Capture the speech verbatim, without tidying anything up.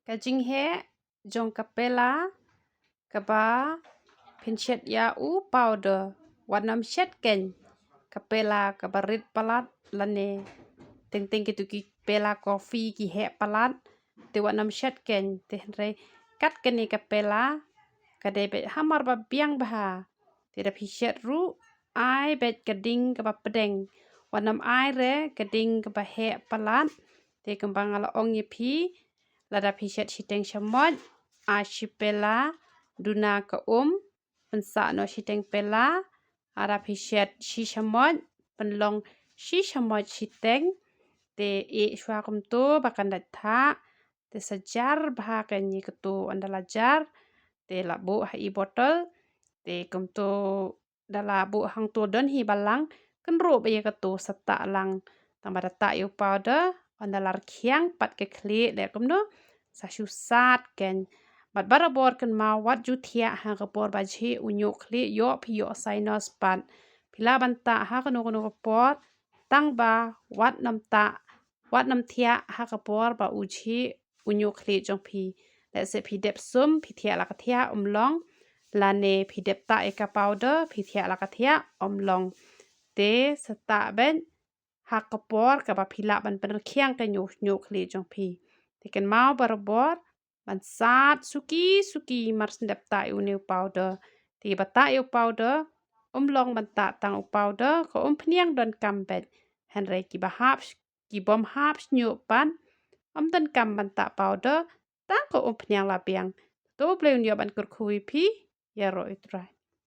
Ka jingheh jong ka pela kaba phin shet ïa u powder. Wat nym shet keiñ ka pela kaba rit palat lane teng teng kitu ki pela coffee ki heh palat. Te wat nym shet keiñ, te hynrei kat kane ka pela ka dei beit hamar ba biang bha. Te da phi shet ruh, ai beit ka ding kaba pdeng. Wat nym ai re ka ding kaba heh palat. Te kumba nga la ong ïa phi, lada phi shet shiteng shamoit, ai shi pela, duna ka um, pynsah noh shiteng pela. Lada phi shet shi shamoit, pynlong shi shamoit shiteng. Te ïeh shuwa kumto ba kan da thah. Te sa jar bha keiñ ïa katu, ynda la jar te la buh ha i botol. Te kumto da la buh hangto don hi balang, kynruh beit ïa katu, sa tah lang. Tang ba da tah ïa u powder, ynda la rkhiang pat ka khlieh leh kumno, sa shu sat keiñ. Bad barabor kynmaw wat ju thiah ha ka por ba jhieh u ñiuh khlieh, ïoh phi ïoh sinus pat. Phi lah ban tah ha kano kano ka por, tang ba wat nym tah, wat nym thiah ha ka por ba u jhieh u ñiuh khlieh jong phi. Lehse phi dep sum, phi thiah la ka thiah, ym long. Lane phi dep tah ïa ka powder, phi thiah la ka thiah, ym long. Te sa tah beit ha ka por kaba phi lah ban pynrkhiang ka ñiuh, ñiuh khlieh jong phi. Te kynmaw barabor ban sat suki suki mar shu dep tah ïa une u powder. Te ba tah ïa u powder, ym long ban tah tang u powder, ka umphniang donkam beit. Hynrei kiba hap, ki bym hap shñiuh pat, ym donkam ban tah powder, tang ka umphniang la biang. To U Blei un ïoh ban kyrkhu ïa phi. Ïaroh ïa U Trai.